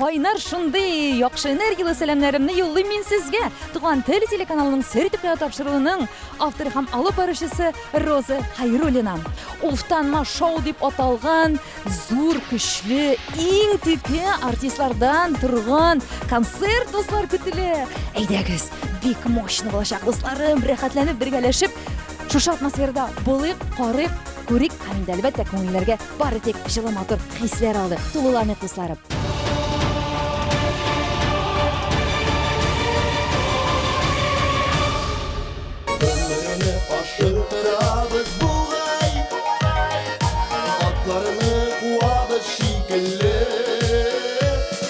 Кайнар шундый яхшы энергияле сәламнәремне юллыйм мин сезгә. Туган тел телеканалының сер итеп кенә тапшыруының авторы һәм алып баручысы Роза Хайруллина. Уфтанма шоу дип аталган зур, көчле, иң текә артистлардан торган концерт, дуслар, көтелә. Әйдәгез, бик мощный булачак, дусларым, рәхәтләнеп бергәләшеп шушы атмосферада булыйк, карыйк, күрик һәм инде әлбәттә күңелләргә бары тик җылы матур хисләр алыйк, тулыланыйк, дусларым. Гомерне ашыктырабыз бугай, Атларны куабыз шикелле.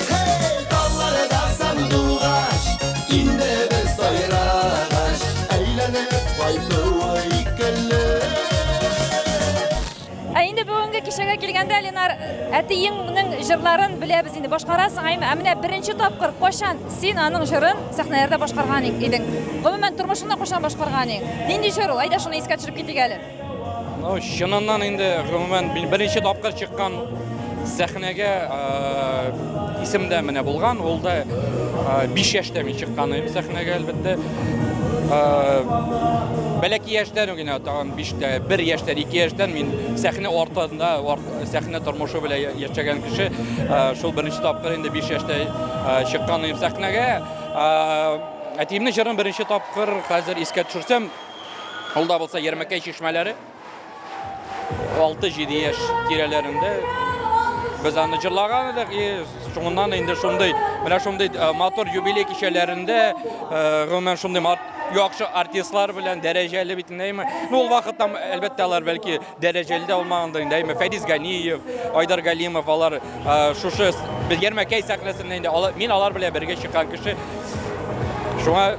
Һей, талларда сандугач, Инде без сайрагач, Әйләнеп кайтуы икеле. Ә инде бүгенге кичәгә килгәндә, Ленар, әтиеңнең җырларын беләбез инде, башкарасың, әйме? Ә менә беренче тапкыр кайчан син аның җырын сәхнәләрдә башкарган идең? Гомумән, тормышыңда кайчан башкарган идең? Нинди җыр ул? Әйдә, шуны искә төшереп китик әле. Ну, чыныннан инде, гомумән, мин беренче тапкыр чыккан сәхнәгә исемдә менә булган, ул да 5 яшьтә мин чыккан идем сәхнәгә, әлбәттә. Бәләкәй яшьтән үк инде, тагын 5тә, 1 яшьтән, 2 яшьтән мин сәхнә артында, сәхнә тормышы белән яшәгән кеше. Шул беренче тапкыр инде 5 яшьтә чыккан идем сәхнәгә. Әтиемнең җырын беренче тапкыр хәзер искә төшерсәм, ул да булса Ярмәкәй чишмәләре. 6-7 яшь тирәләрендә без аны җырлаган идек и шуңыннан инде шундый менә шундый э, матур юбилей кичәләрендә э, гомумән шундый яхшы артистлар белән дәрәҗәле бит инде әйме. Ну ул вакытта әлбәттә алар бәлки дәрәҗәле дә булмагандыр инде әйме. Фәдис Ганиев, Айдар Галимов алар э, шушы без Ярмәкәй сәхнәсендә инде мин алар белән бергә чыккан кеше. Шуңа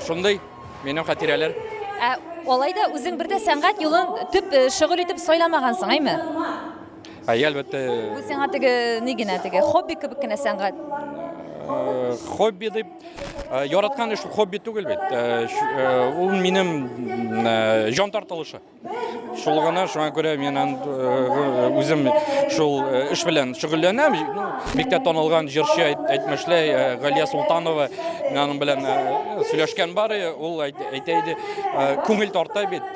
шундый Минем хатирәләр. Ә алай да үзең бер дә сәнгать юлын төп э, шөгыль итеп сайламагансың, әйме? Әйе, әлбәттә. Бу сиңа теге ни генә теге хобби кебек кенә сәнгать. Э, хобби дип э, яраткан эш хобби түгел бит. Ул минем җан тартылышы. Шул гына, шуңа күрә мин э, үзем шул э, эш белән шөгыльләнәм. Ну, бик тә танылган җырчы әйтмешләй э, Галия Султанова, мин аның белән сөйләшкән бар, ул әйтә иде, күңел тарта бит,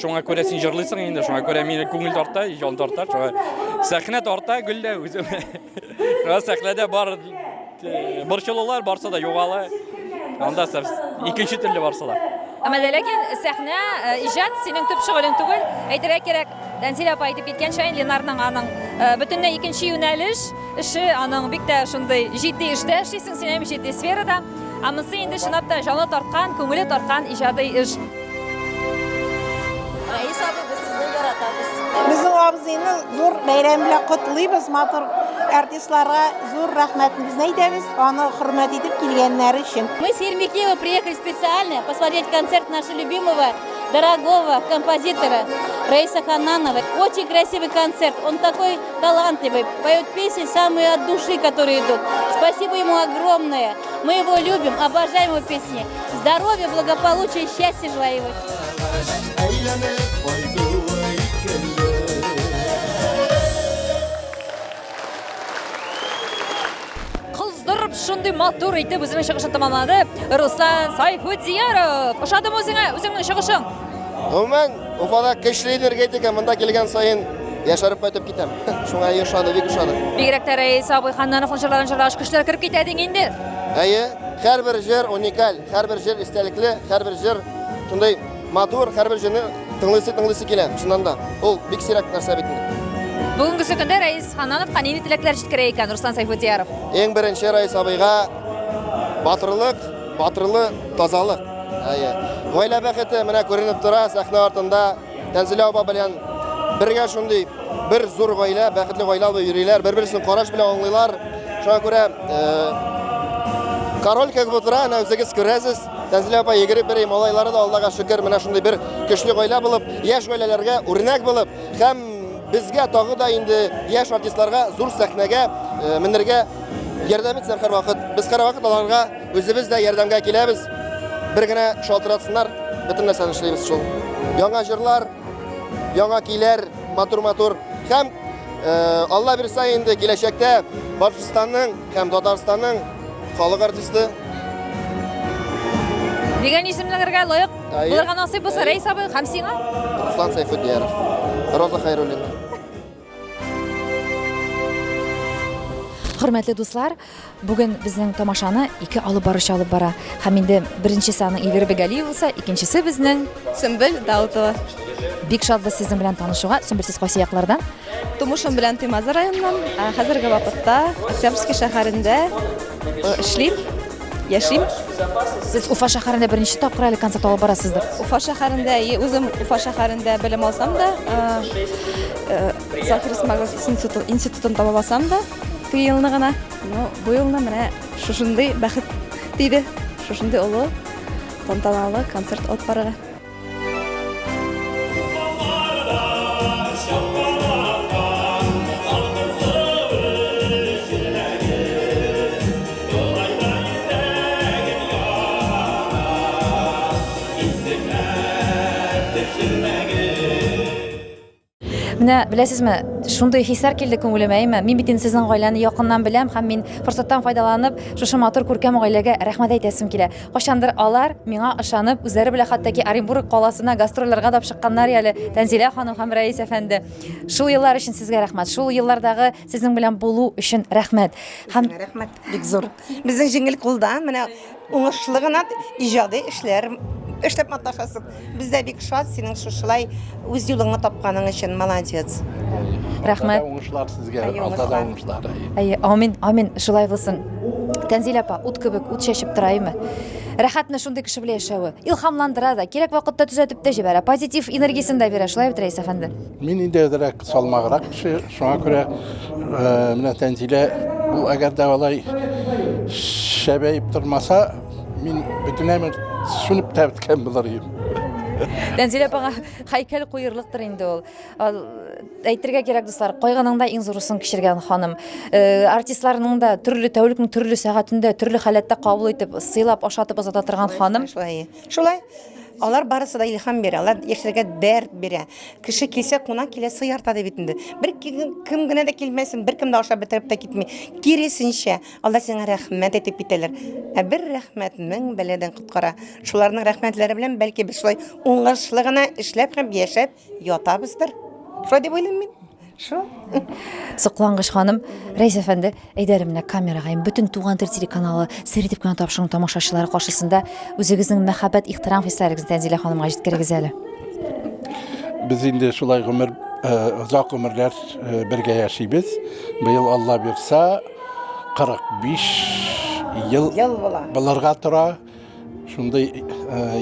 шуңа күрә син җырлыйсың инде, шуңа күрә мине күңел тарта, җан тарта, шуңа сәхнә тарта гөл дә үзем. Шуңа сәхнәдә бар борчылулар барсы да югала. Анда икенче төрле барсы да. Әмма дә ләкин сәхнә, э, иҗат синең төп шөгылең түгел. Әйтергә кирәк, Тәнзилә апа әйтеп киткәнчә, Ленарның аның э, бөтенләй икенче юнәлеш эше, аның бик тә шундый җитди эштә эшлисең син, әйме, җитди сферада. Ә монысы инде чынлап та җаны тарткан, күңеле тарткан иҗади эш. Рәис абый, без сезне яратабыз. Безнең абзыйны зур бәйрәм белән котлыйбыз, матур артистларга зур рәхмәтебезне әйтәбез, аны хөрмәт итеп килгәннәре өчен. Мы с Ермекеева приехали специально посмотреть концерт нашего любимого, дорогого композитора Раиса Ханнанова. Очень красивый концерт, он такой талантливый, поет песни самые от души, которые идут. Спасибо ему огромное. Мы его любим, обожаем его песни. Здоровья, благополучия, счастья желаю ему. Кыздырып шундый матур итеп үзенең чыгышын тәмамлады Руслан Сайфутдияров. Ошадымы үзеңә үзеңнең чыгышың? Гомумән, Уфада көчле энергетика, монда килгән саен яшәреп кайтып китәм. Шуңа ошады, бик ошады. Бигрәк тә Рәис абый Ханнановның җырларын җырлагач көчләр кереп китә диң инде. Әйе, һәрбер җыр уникаль, һәрбер җыр истәлекле, һәрбер җыр шундый матур, һәрбер җырны тыңлыйсы тыңлыйсы килә, чыннан да. Ул бик сирәк нәрсә бит инде. Бүгенгесе көндә Рәис Ханнановка нинди теләкләр җиткерә икән Руслан Сайфутдияров? Иң беренче Рәис абыйга батырлык, батырлы тазалык. Әйе. Гаилә бәхете менә күренеп тора сәхнә артында Тәнзилә апа белән бергә шундый бер зур гаилә, бәхетле гаилә булып йөриләр, бер-берсен караш белән аңлыйлар. Шуңа күрә э, король кебек утыра, әнә үзегез күрәсез. Тәнзилә апа йөгереп йөри, малайлары да Аллага шөкер, менә шундый бер көчле гаилә булып, яшь гаиләләргә үрнәк булып һәм безгә тагы да инде яшь артистларга зур сәхнәгә э, менергә ярдәм итсен һәрвакыт. Без һәрвакыт аларга Үзебез дә ярдәмгә киләбез. Бер генә шалтыратсыннар, бөтен нәрсәне эшлибез шул. Яңа җырлар, яңа көйләр, матур-матур. Һәм Алла бирса инде киләчәктә Башкортстанның һәм Татарстанның халык артисты. Дигән исемнәргә лаек булырга насыйп булса, Рәис абый, һәм сиңа. Руслан Сәйфетдияров, Роза Хәйруллина. Хөрмәтле дуслар, бүген безнең тамашаны ике алып баручы алып бара. Һәм инде беренчесе аның Эльвира Бегалиева булса, икенчесе безнең Сөмбел Даутова. Бик шатбыз сезнең белән танышуга. Сөмбел, сез кайсы яклардан? Тумышым белән Туймазы районыннан, ә хәзерге вакытта Октябрьский шәһәрендә э, эшлим, яшим. Сез Уфа шәһәрендә беренче тапкыр әле концерт алып барасыздыр. Уфа шәһәрендә, үзем Уфа шәһәрендә белем алсам да, э, э, Закир Исмагилов институтын, институтын тәмамласам да, теге елны гына, но бу елны менә шушындый бәхет тиде, шушындый олы тантаналы концерт алып барырга. Менә беләсезме, шундый хисләр килде күңелемә, әйме? Мин бит инде сезнең гаиләне якыннан беләм һәм мин форсаттан файдаланып, шушы матур күркәм гаиләгә рәхмәт әйтәсем килә. Кайчандыр алар миңа ышанып, үзләре белән хәтта ки Оренбург каласына гастрольләргә да чыкканнар әле Тәнзилә ханым һәм Рәис әфәнде. Шул еллар өчен сезгә рәхмәт. Шул еллардагы сезнең белән булу өчен рәхмәт. Һәм рәхмәт бик зур. Безнең җиңел кулдан менә уңышлы гына иҗади эшләр эшләп маташасың. Без дә бик шат синең шушылай үз юлыңны тапканың өчен. Молодец. Рәхмәт. Уңышлар сезгә, алда да уңышлар. Әйе, амин, амин, шулай булсын. Тәнзилә апа, ут кебек, ут чәчеп тора, әйме? Рәхәтме шундый кеше белән яшәве? Илһамландыра да, кирәк вакытта төзәтеп тә җибәрә, позитив энергиясен дә бирә, шулай бит, Рәис әфәнде? Мин инде әзрәк салмаграк кеше, шуңа күрә менә Тәнзилә бу әгәр дә алай шәбәеп тормаса, мин бөтенләй сүнеп тә беткән булыр идем. Тәнзилә апага һәйкәл куерлыктыр инде ул. Әйтергә кирәк, дуслар, кайгының да иң зурысын кичергән ханым. Артистларның да төрле тәүлекнең төрле сәгатендә, төрле халәттә кабул итеп, сыйлап, ашатып озата торган ханым. Шулай. Шулай. Алар барысы да илһам бирә, алар яшәргә дәрт бирә. Кеше килсә, кунак килә, сый арта ди бит инде. Бер кем генә дә килмәсен, беркем дә ашап бетереп тә китми. Киресенчә, алар сиңа рәхмәт әйтеп китәләр. Ә бер рәхмәт мең бәладән коткара. Шуларның рәхмәтләре белән бәлки без шулай уңышлы гына эшләп һәм яшәп ятабыздыр. Шулай дип уйлыйм мин. Шул. Соклангыч ханым, Рәис әфәнде, әйдә әле менә камерага, инде бөтен Туган тел телеканалы сер итеп кенә тапшыруның тамашачылары каршысында үзегезнең мәхәббәт, ихтирам хисләрегезне Тәнзилә ханымга җиткерегез әле. Без инде шулай гомер, озак гомерләр бергә яшибез. Быел Алла бирса, 45 ел булырга тора. Шундый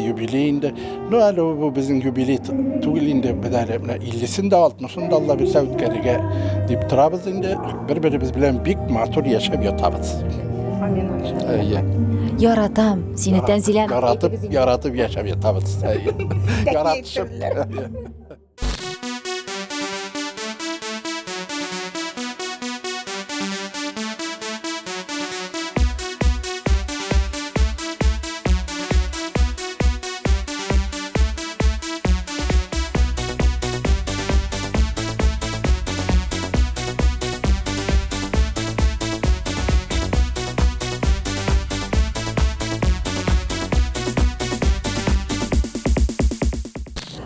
юбилей инде. Ну, әле бу безнең юбилей түгел инде. Без әле менә 50-сен дә, 60-ын да Алла бирсә үткәрергә дип торабыз инде. Бер-беребез белән бик матур яшәп ятабыз. Амин. Әйе. Яратам сине, Тәнзилә. Яратып, яратып яшәп ятабыз. Әйе. Яратышып.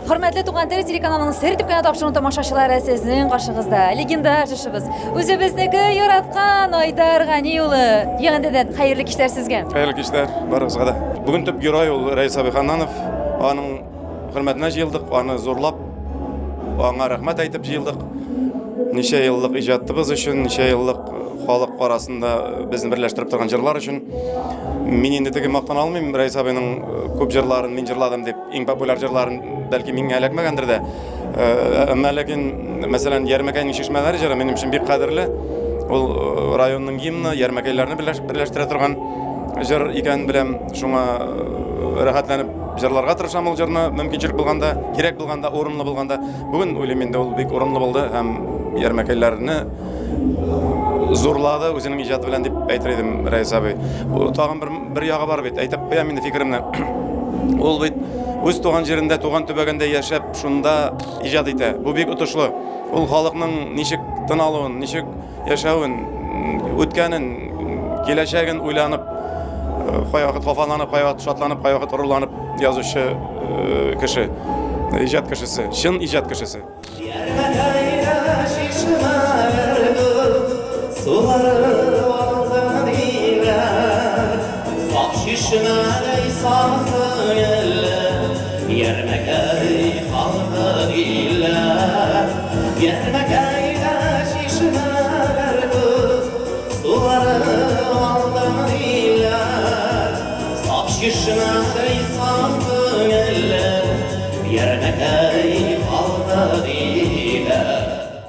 Хөрмәтле Туган тел телеканалының сер итеп кенә тапшыру тамашачылары сезнең каршыгызда легендар җырчыбыз, үзебезнеке яраткан Айдар Гани улы. Янәдән хәерле кичләр сезгә. Хәерле кичләр барыгызга да. Бүген төп герой ул Рәис абый Ханнанов. Аның хөрмәтенә җыелдык, аны зурлап, аңа рәхмәт әйтеп җыелдык. Ничә еллык иҗатыбыз өчен, ничә еллык халык арасында безне берләштереп торган җырлар өчен. Мин инде теге мактана алмыйм, Рәис абыйның күп җырларын мин җырладым дип, иң популяр җырларын бәлки миңа эләкмәгәндер дә. Әмма ләкин, мәсәлән, Ярмәкәйнең чишмәләре җыры минем өчен бик кадерле. Ул районның гимны, ярмәкәйләрне берләштерә торган җыр икәнен беләм. Шуңа рәхәтләнеп җырларга тырышам ул җырны, мөмкинчелек булганда, кирәк булганда, урынлы булганда. Бүген уйлыйм инде ул бик урынлы булды һәм ярмәкәйләрне зурлады үзенең иҗаты белән дип әйтер идем Рәис абый. Тагын бер, бер ягы бар бит, әйтеп куям инде фикеремне. Ул бит үз туган җирендә, туган төбәгендә яшәп, шунда иҗат итә. Бу бик отышлы. Ул халыкның ничек тын алуын, ничек яшәвен, үткәнен, киләчәген уйланып, кайвакыт хафаланып, кайвакыт шатланып, кайвакыт горурланып язучы кеше, иҗат кешесе, чын иҗат кешесе.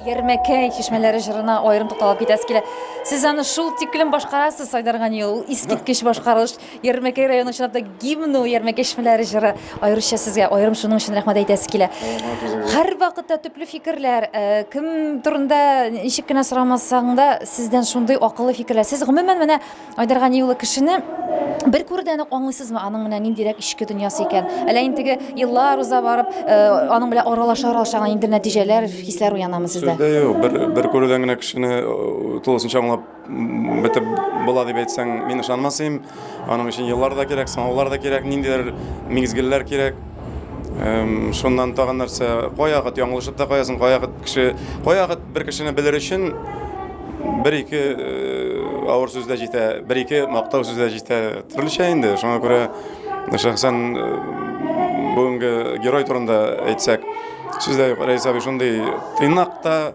Ярмәкәй чишмәләре җырына аерым тукталып китәсе килә. Сез аны шул тиклем башкарасыз, Айдар Гани улы. Ул искиткеч башкарылыш. Ярмәкәй районы чынлап та гимны ул Ярмәкәй чишмәләре җыры. Аеруча сезгә аерым шуның өчен рәхмәт әйтәсе килә. Һәрвакытта төпле фикерләр, э, кем турында ничек кенә сорамасаң да, сездән шундый акыллы фикерләр. Сез гомумән менә Айдар Гани улы кешене бер күрүдән үк аңлыйсызмы, аның менә ниндирәк эчке дөньясы икән? Әллә инде теге еллар уза барып, э, аның белән аралаша аралаша гына инде нәтиҗәләр, хисләр уянамы сездә? Сүздә юк, бер, бер күрүдән генә кешене э, тулысынча аңлап бетеп була дип әйтсәң, мин ышанмас идем. Аның өчен еллар да кирәк, сынаулар да кирәк, ниндидер мизгелләр кирәк. Шуннан тагын нәрсә, каягыт яңлышып та куясың, каягыт кеше, каягыт бер кешене белер өчен бер-ике э, авыр сүз дә җитә, бер-ике мактау сүз дә җитә. Төрлечә инде. Шуңа күрә шәхсән э, бүгенге герой турында әйтсәк, сүз дә юк, Рәис абый шундый тыйнак та,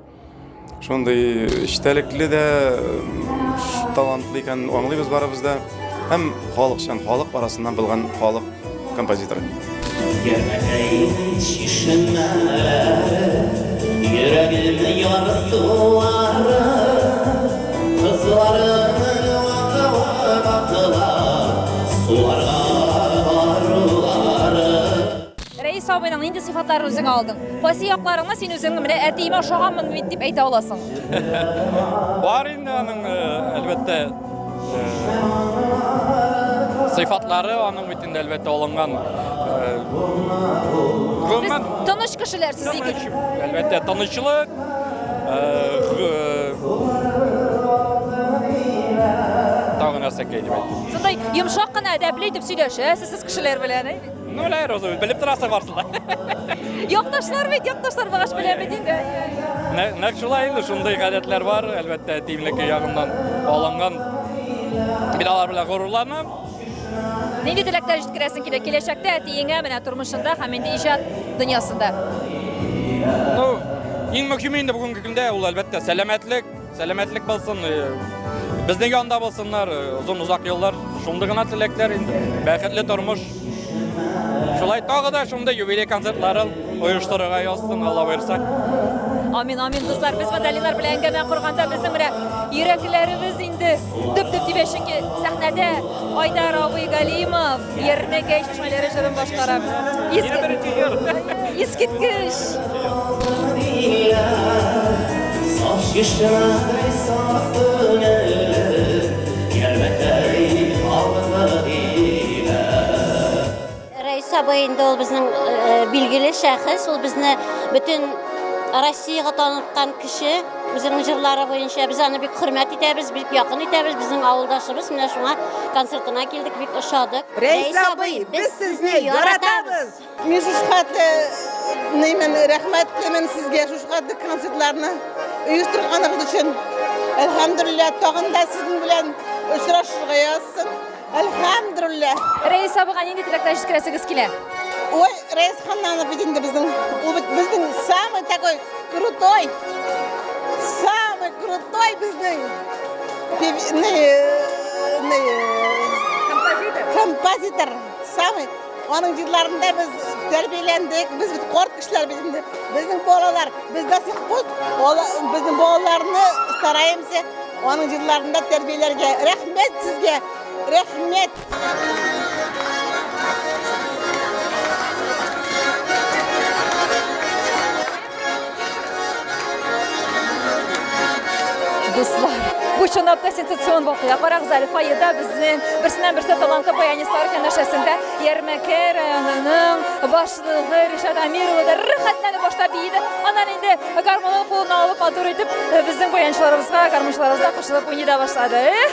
шундый эчтәлекле дә, талантлы икәнен аңлыйбыз барыбыз да. Һәм халыкчан, халык арасыннан булган халык композиторы. Ярмәкәйнең чишмәләре, Йөрәгем ярсулары, Кызларының ваклап Суларга барулары. Рәис абыйның нинди сыйфатларын үзеңә алдың? Кайсы якларыңны син үзеңнең менә әтиемә ошаганмын бит дип әйтә аласың? Бар инде аның, әлбәттә, Сыйфатлары аның бит инде әлбәттә алынган. Гомумән, тыныч кешеләр сез ике. Әлбәттә, тынычлык, тагы нәрсә кирәк дип әйтим. Шундай йомшак кына әдәпле итеп сөйләшәсез сез кешеләр белән, әй. Ну, ләр, Роза, белеп торасың барсын да. Якташлар бит, якташлар багаш белән бит инде. Нәкъ шулай инде, шундый гадәтләр бар, әлбәттә, әтиемнеке ягыннан алынган. Мин алар белән горурланам. Нинди теләкләр җиткерәсең килә киләчәктә әтиеңә менә тормышында һәм инде иҗат дөньясында? Ну, иң мөһиме инде бүгенге көндә ул әлбәттә сәламәтлек, Сәламәтлек булсын, э, безнең янда булсыннар, э, озын озак еллар. Шундый гына теләкләр инде. Бәхетле тормыш. Шулай тагы да шундый юбилей концертларын оештырырга язсын, Алла боерса. Амин, амин, дуслар. Без Мадалилар белән әңгәмә корганда безнең менә йөрәкләребез инде дөп-дөп тибә, чөнки сәхнәдә Айдар абый Галимов Ярмәкәй чишмәләре җырын башкара. Искиткеч! Саф чишмәдәй саф күңелле, Ярмәкәй халкы диләр. Рәис абый инде ул безнең билгеле шәхес, ул безне бөтен Россиягә таныткан кеше. Үзенең җырлары буенча без аны бик хөрмәт итәбез, бик якын итәбез, безнең авылдашыбыз, менә шуңа концертына килдек, бик ошады. Рәис абый, без сезне яратабыз! Мин шушы хәтле неймен, рәхмәтлемен сезгә шушы хәтле концертларны оештырганыгыз өчен. Әлхәмдүлилләһ, тагын да сезнең белән очрашырга язсын. Әлхәмдүлилләһ. Рәис абыйга нинди теләкләр җиткерәсегез килә? Ой, Рәис Ханнанов бит инде безнең, ул бит безнең самый такой крутой, самый крутой безнең не, не, композитор. Композитор, самый. Аның җырларында без тәрбияләндек, без бит карт кешеләр бит инде. Безнең балалар, без до сих пор безнең балаларны стараемся Аның җырларында тәрбияләргә. Рәхмәт сезгә! Рәхмәт! Дуслар, Бу чынлап та сенсацион вакыйга. Карагыз әле, фойеда безнең берсеннән-берсе талантлы баянистлар янәшәсендә Ярмәкәй районының башлыгы Ришат Әмир улы да рәхәтләнеп башта биеде. Аннан инде гармунын кулына алып матур итеп безнең баянчыларыбызга, гармунчыларыбызга кушылып уйный да башлады. Эх!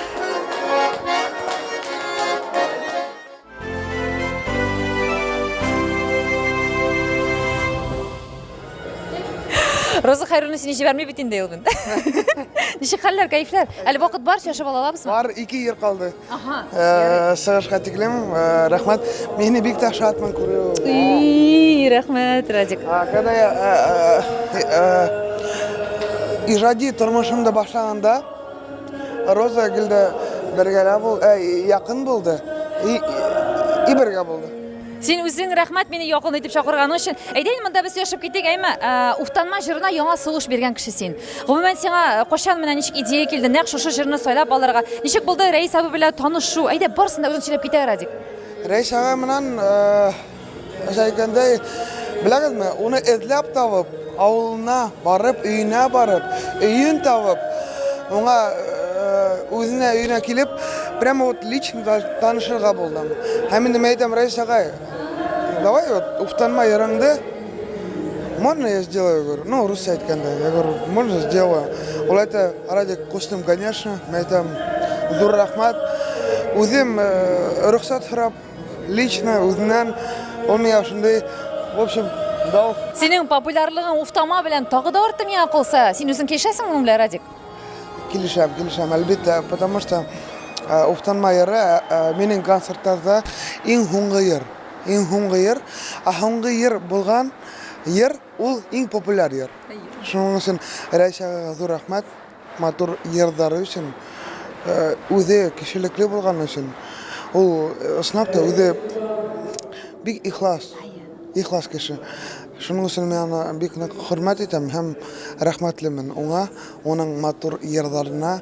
Роза Хайруллина сине җибәрми бит инде Элвин. Ничек хәлләр, кәефләр? Әле вакыт бар, сөйләшеп ала алабызмы? Бар, ике ел калды. Ага. Э, Чыгышка тиклем, э, рәхмәт. Мине бик тә шатмын күрү. И, рәхмәт, Радик. А, Когда я э, э, э, иҗади тормышымды башлаганда, Роза гел дә бергәләп бул, ә, якын булды. И, и бергә булды. Син үзең рәхмәт мине якын итеп чакырганың өчен. Әйдә инде монда без сөйләшеп китик, әйме? Ә, Уфтанма җырына яңа сулыш биргән кеше син. Гомумән сиңа э, кайчан менә ничек идея килде, нәкъ шушы җырны сайлап алырга? Ничек булды Рәис абый белән танышу? Әйдә барысын да үзең сөйләп китә, Радик. Рәис ага менән э, Әшә әйткәндәй, беләгезме, уны эзләп табып, авылына барып, өенә барып, өен табып, моңа үзенә өенә килеп, прямо вот лично танышырга булдым. Һәм инде мин әйтәм, Рәис агай, давай вот уфтанма йырыңды, можно я сделаю, говорю, ну, русча әйткәндә, я говорю, можно сделаю. Ул әйтә, Радик, куштым, конечно, мин әйтәм, зур рәхмәт. Үзем рөхсәт сорап, Лично үзеннән ул миңа шундый, в общем, дал. Синең популярлыгың уфтама белән тагы да артты миңа калса. Син үзең килешәсеңме моның белән, Радик? Килешәм, килешәм, әлбәттә, потому что уфтанма йыры минем концертларда иң һуңгы йыр. Иң һуңгы йыр. Ә һуңгы йыр булган йыр ул иң популяр йыр. Шуның өчен Рәис агага зур рәхмәт. Матур йырдары өчен, үзе кешелекле булган өчен, ул ысынлап та үзе бик ихлас, ихлас кеше. Шуның өчен мин аны бик нык хөрмәт итәм һәм рәхмәтлемен уңа, уның матур йырларына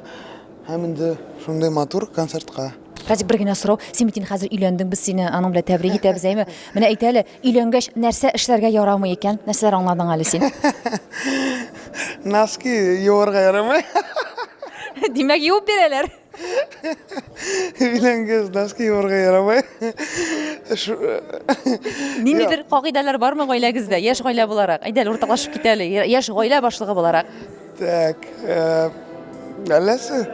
һәм инде шундый матур концертка. Радик, бер генә сорау. Син бит инде хәзер өйләндең, без сине аның белән тәбрик итәбез, әйме? Менә әйт әле, өйләнгәч нәрсә эшләргә ярамый икән? Нәрсәләр аңладың әле син? Носки юарга ярамый. Димәк, юып бирәләр. Өйләнгәч носки юарга ярамый. Ниндидер кагыйдәләр бармы гаиләгездә, яшь гаилә буларак? Әйдә әле, уртаклашып кит әле, яшь гаилә башлыгы буларак. Так, э, әлләсе,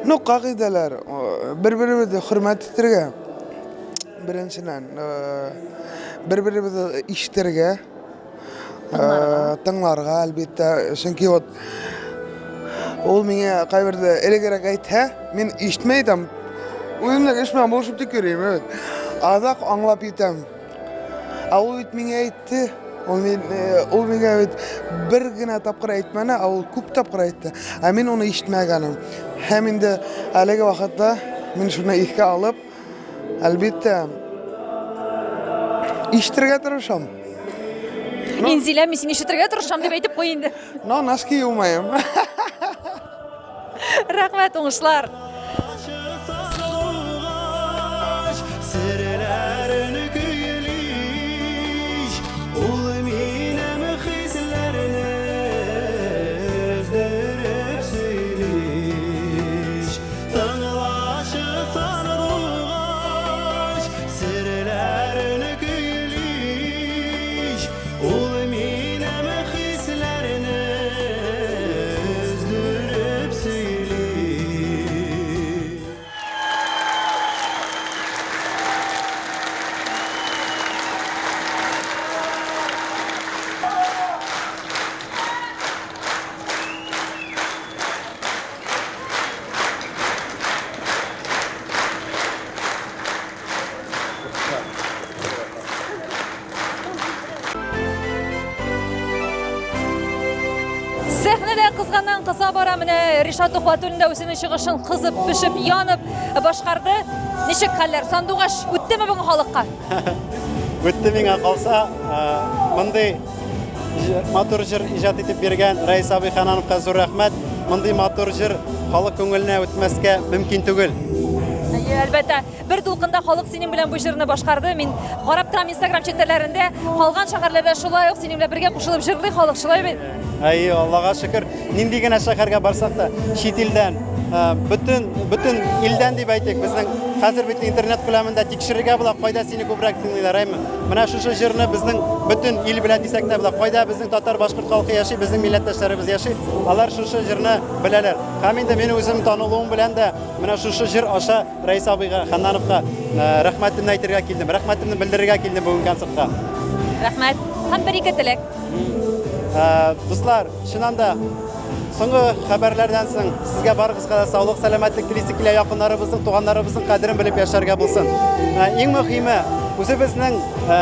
ну, кагыйдәләр, э, бер-беребезне хөрмәт итәргә, беренчедән, э, бер-беребезне ишетергә, э, тыңларга, әлбәттә, чөнки вот ул миңа кайбердә элегрәк әйтһә, мин ишетмәй там, үземнең эш белән булышып тик йөрим, evet. Азак аңлап итәм. Ә ул бит миңа әйтте, ул, мин, э, ул миңа бит бер генә тапкыр әйтмәне, ә ул күп тапкыр әйтте. Ә мин уны ишетмәгәнем. Һәм инде әлеге вакытта мин шуны искә алып, әлбәттә, ишетергә тырышам. Инзилә, мин сине ишетергә тырышам дип әйтеп куй инде. Но носки юмаем. Рәхмәт, уңышлар! Ул минем хисләрне өздереп сөйли. Сәхнәдә кызганнан кыза бара. Менә Ришат Тухватуллин да үзенең чыгышын кызып, пешеп, янып башкарды. Ничек хәлләр? Сандугаш үттеме бүген халыкка? Үтте миңа калса, мондый матур җыр иҗат итеп биргән Рәис абый Ханановка зур рәхмәт. Мондый матур җыр халык күңеленә үтмәскә мөмкин түгел. Әйе, әлбәттә. Бер дулкында халык синең белән бу җырны башкарды. Мин карап торам Инстаграм челтәрләрендә, калган шәһәрләрдә шулай ук синең белән бергә кушылып җырлый халык, шулай бит? Әйе, Аллага шөкер, нинди генә шәһәргә барсак та, чит илдән, Бөтен бөтен илдән дип әйтик, безнең хәзер бит интернет күләмендә тикшерергә була, кайда сине күбрәк тыңлыйлар, әйме? Менә шушы җырны безнең бөтен ил белә дисәк тә була. Кайда безнең татар, башкорт халкы яши, безнең милләттәшләребез яши, алар шушы җырны беләләр. Һәм инде мин үзем танылуым белән дә менә шушы җыр аша Рәис абыйга, Ханнановка рәхмәтемне әйтергә килдем, рәхмәтемне белдерергә килдем бүген концертка. Рәхмәт. Һәм бер-ике теләк. Дуслар, чыннан да Соңгы хәбәрләрдән соң сезгә барыгызга да саулык, сәламәтлек телисе килә, якыннарыбызның, туганнарыбызның кадерен белеп яшәргә булсын. Ә, иң мөһиме, үзебезнең ә,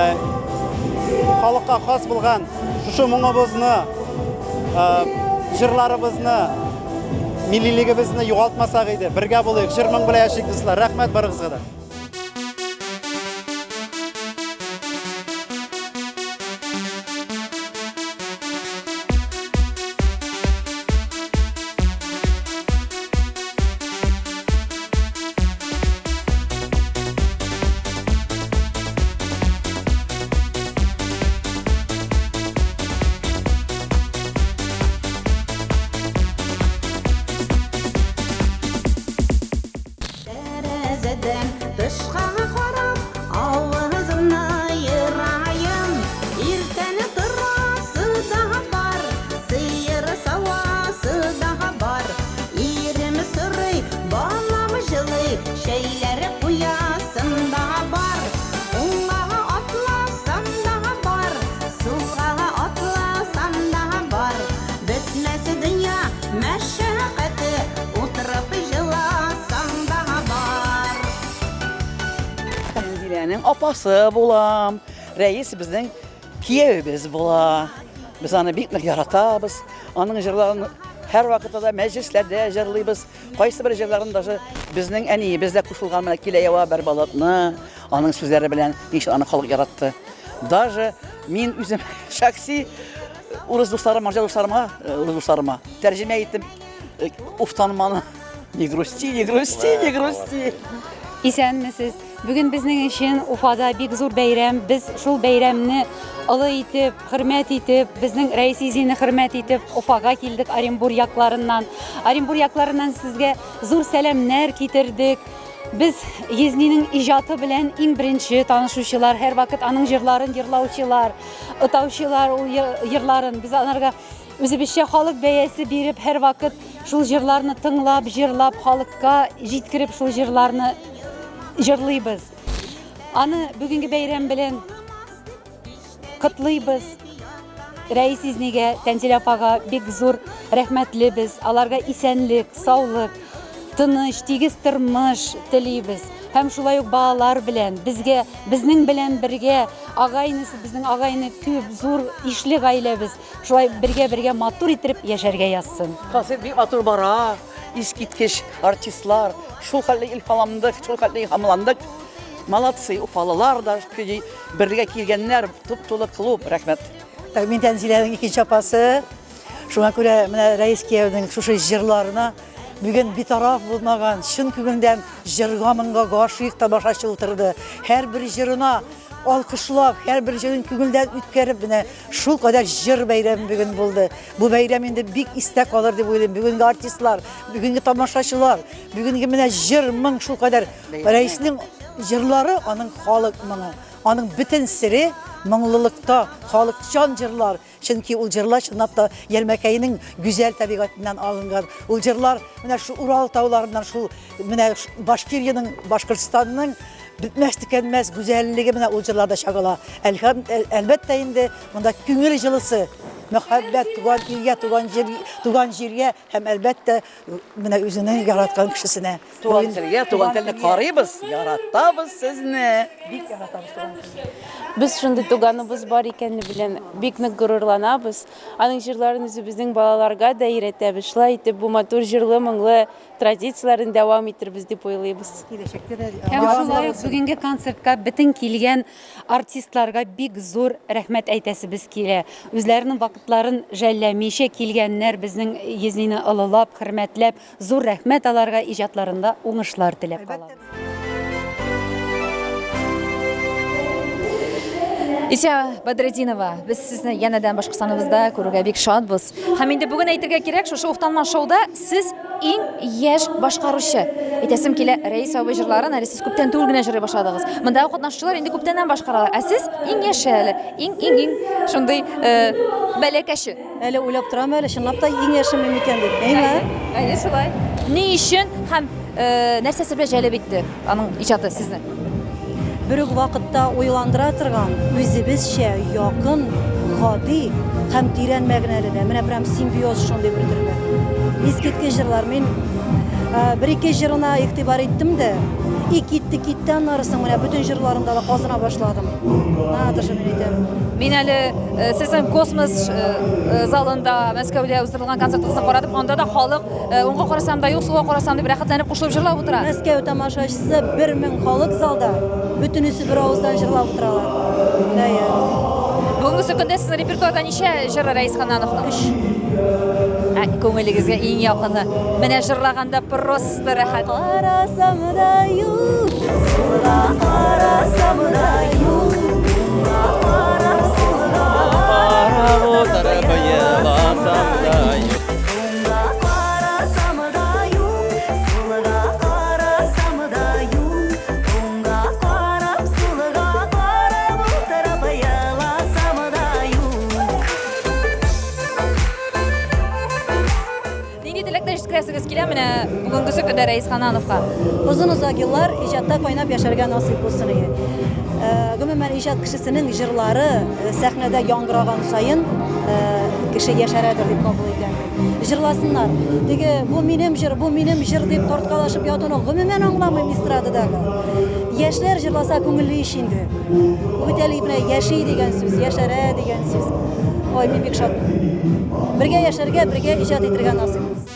халыкка хас булган шушы моңыбызны, ә, җырларыбызны, миллилегебезне югалтмасак иде. Бергә булыйк, җыр-моң белән яшик, дуслар. Рәхмәт барыгызга да. Тәрәзәдән тышка карап, авызымны ераем. Иртән торасы да бар, сыер савасы да бар. Ирем сорый, балам җылый, чәйләр куясым да бар. Уңга атласам да бар, сулга атласам да бар. Бетмәс дөнья мәшәкате, утырып җыласаң да бар. Тәнзиләнең апасы булам. Рәис безнең киявебез була. Без аны бик нык яратабыз. Аның җырларын һәрвакытта да мәҗлесләрдә җырлыйбыз. Кайсы бер җырларын даже безнең әниебез дә кушылган менә килә ява бер болытны. Аның сүзләре белән ничек аны халык яратты. Даже мин үзем шәхси урыс дусларыма, марҗа дусларыма, э, урыс дусларыма тәрҗемә иттем. Э, уфтанманы. Не грусти, не грусти, не грусти. Исәнмесез. Бүген безнең өчен Уфада бик зур бәйрәм. Без шул бәйрәмне олы итеп, хөрмәт итеп, безнең Рәис Изины хөрмәт итеп Уфага килдек Оренбур якларыннан. Оренбур якларыннан сезгә зур сәламнәр китердек. Без Езнинең иҗаты белән иң беренче танышучылар, һәрвакыт аның җырларын җырлаучылар, отаучылар ул җырларын. Без анарга үзебезчә халык бәясе биреп, һәрвакыт шул җырларны тыңлап, җырлап, халыкка җиткереп шул җырларны җырлыйбыз. Аны бүгенге бәйрәм белән Котлыйбыз. Рәис Изнигә, Тәнзилә апага бик зур рәхмәтлебез. Аларга исәнлек, саулык, тыныч, тигез тормыш телибез. Һәм шулай ук балалар белән, безгә, безнең белән бергә, агайнысы, безнең агайны күп, зур, ишле гаиләбез. Шулай бергә-бергә матур иттереп яшәргә язсын. Концерт бик матур бара, искиткеч артистлар, шул хәтле илһамландык, шул хәтле илһамландык. Молодцы, уфалылар да бергә килгәннәр, туп-тулы клуб, рәхмәт. Так, мин Тәнзиләнең икенче апасы. Шуңа күрә менә Рәис кияүнең шушы җырларына бүген битараф булмаган, чын күңелдән җырга моңга гашыйк тамашачы утырды. Һәрбер җырына алкышлап, һәрбер җырын күңелдән үткәреп, менә шул кадәр җыр бәйрәме бүген булды. Бу бәйрәм инде бик истә калыр дип уйлыйм. Бүгенге артистлар, бүгенге тамашачылар, бүгенге менә җыр, моң шул кадәр Рәиснең җырлары аның халык моңы. Аның бөтен сере моңлылыкта, халыкчан җырлар. Чөнки ул җырлар чынлап та Ярмәкәйнең гүзәл табигатеннән алынган. Ул җырлар менә шул Урал тауларыннан, шул менә Башкириянең, Башкортстанның бетмәс төкәнмәс гүзәллеге менә ул җырларда чагыла. Әлбәттә инде монда күңел җылысы, мәхәббәт туган илгә, туган җир, туган җиргә һәм әлбәттә менә үзенең яраткан кешесенә. Туган телгә, туган телне карыйбыз, яратабыз сезне. Бик яратабыз туган телне. Без шундый туганыбыз бар икәне белән бик нык горурланабыз. Аның җырларын үзебезнең балаларга да өйрәтәбез. Шулай итеп, бу матур җырлы, моңлы традицияләрне дәвам итербез дип уйлыйбыз. Киләчәктә дә Һәм шулай ук бүгенге концертка бөтен килгән артистларга бик зур рәхмәт әйтәсебез килә. Үзләренең вакытларын жәлләмичә килгәннәр, безнең Езнине олылап, хөрмәтләп, Зур рәхмәт аларга, иҗатларында уңышлар теләп калабыз. Исә Бәдретдинова, без сезне янәдән Башкортстаныбызда күрүгә бик шатбыз. Һәм инде бүген әйтергә кирәк, шушы Уфтанма шоуда сез иң яшь башкаручы. Әйтәсем килә, Рәис абый җырларын әле сез күптән түгел генә җырлый башладыгыз. Мондагы катнашучылар инде күптәннән башкаралар. Ә сез иң яше әле, иң иң иң шундый э, бәләкәче. Әле уйлап торам әле, чынлап та иң яше мин микән дип. Әйме? Әйе, шулай. Ни өчен һәм э, нәрсәсе белән җәлеп итте аның иҗаты сезне? Бер үк вакытта уйландыра торган, үзебезчә якын, гади һәм тирән мәгънәле дә. Менә прям симбиоз шундый бер төрле. Искиткеч җырлар. Мин бер-ике җырына игътибар иттем дә, и китте, китте аннары соң менә бөтен җырларында да казына башладым. Надо же, мин әйтәм. Мин әле сезнең космос залында Мәскәүдә уздырылган концертыгызны карадым. Анда да халык уңга карасам да юк, сулга карасам дип рәхәтләнеп кушылып җырлап утыра. Мәскәү тамашачысы 1000 халык залда, бөтенесе бер авыздан җырлап утыралар. Әйе. Бүгенге көндә сезнең репертуарда ничә җыр Рәис Ханнановның? Өч. Ә күңелегезгә иң якыны. Менә җырлаганда просто рәхәт. Карасам да юк, сулга карасам да юк, уңга карап сулга Карап утырып еласам да юк. Уңга карасам да юк, сулга карасам да юк, уңга карап сулга карап утырып еласам да юк. Нинди теләктә җиткерәсегез килә менә бүгенгесе көндә Рәис Ханнановка? Озын-озак еллар иҗатта кайнап яшәргә насыйп булсын иде. Гомумән, иҗат кешесенең җырлары сәхнәдә яңгыраган саен кеше яшәрәдер дип кабул итәм мин. Җырласыннар. Теге бу минем җыр, бу минем җыр дип тарткалашып ятуны гомумән аңламыйм эстрададагы. Яшьләр җырласа күңелле ич инде. Бу бит әле менә яши дигән сүз, яшәрә дигән сүз. Ой, мин бик шат. Бергә яшәргә, бергә иҗат итергә насыйп булсын.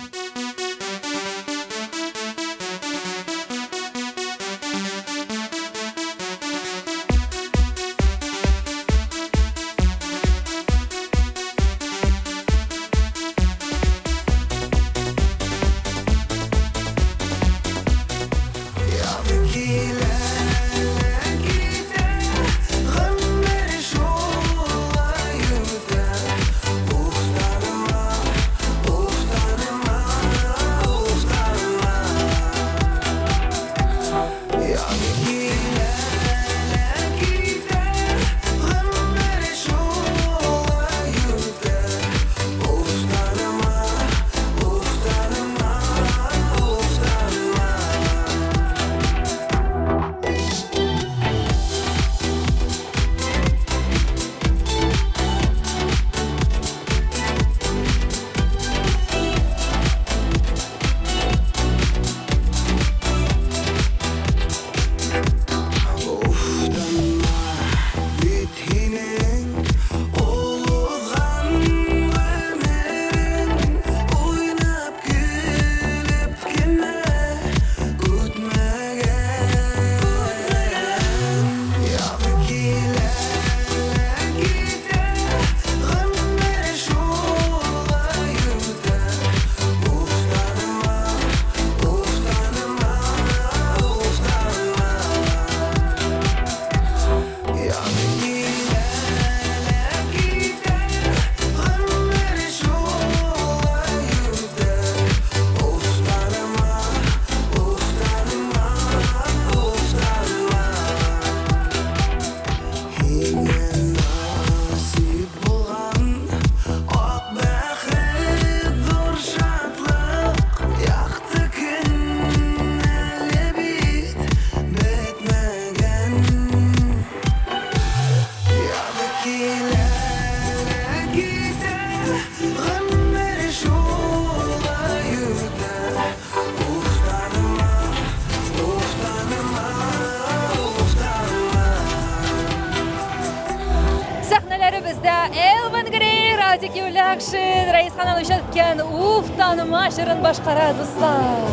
Сәхнәләребездә Элвин Грей, Радик Юлякшин, Рәис Ханан иҗат иткән Уф таныма җырын башкара, дуслар.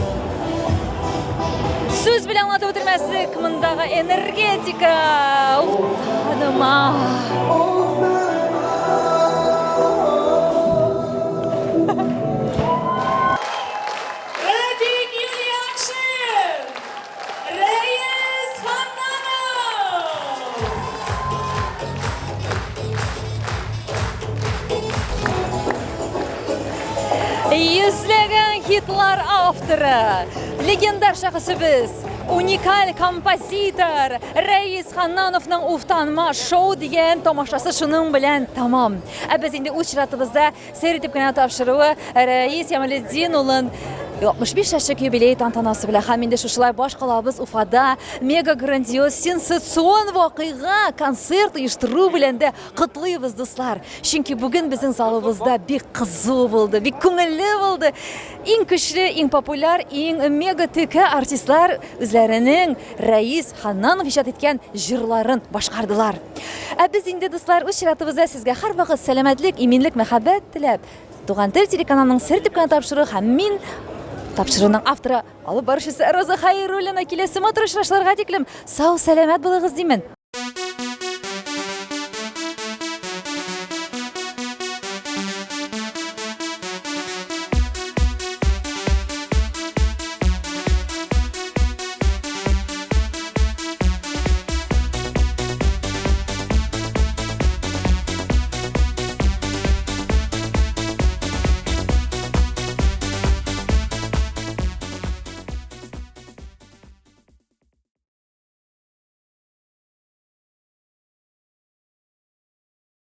Сүз белән аңлатып бетермәслек мондагы энергетика. Уф таныма. Радик Юльякшин! Рәис Ханнанов! Йөзләгән хитлар авторы, легендар шәхесебез, уникаль композитор Рәис Ханнановның Уфтанма шоу дигән тамашасы шуның белән тәмам. Ә без инде үз чиратыбызда сер итеп кенә тапшыруы Рәис Ямалетдин улын 65 яшьлек юбилей тантанасы белән һәм инде шушылай баш калабыз Уфада мега грандиоз сенсацион вакыйга концерт оештыру белән дә Котлыйбыз, дуслар! Чөнки бүген безнең залыбызда бик кызу булды, бик күңелле булды. Иң көчле, иң популяр, иң мега текә артистлар үзләренең Рәис Ханнанов иҗат иткән җырларын башкардылар. Ә без инде, дуслар, үз чиратыбызда сезгә һәрвакыт сәламәтлек, иминлек, мәхәббәт теләп, Туган тел телеканалының Сер дип кенә тапшыруы һәм мин, тапшыруның авторы, алып баручысы Роза Хәйруллина киләсе матур очрашуларга тиклем сау-сәламәт булыгыз димен.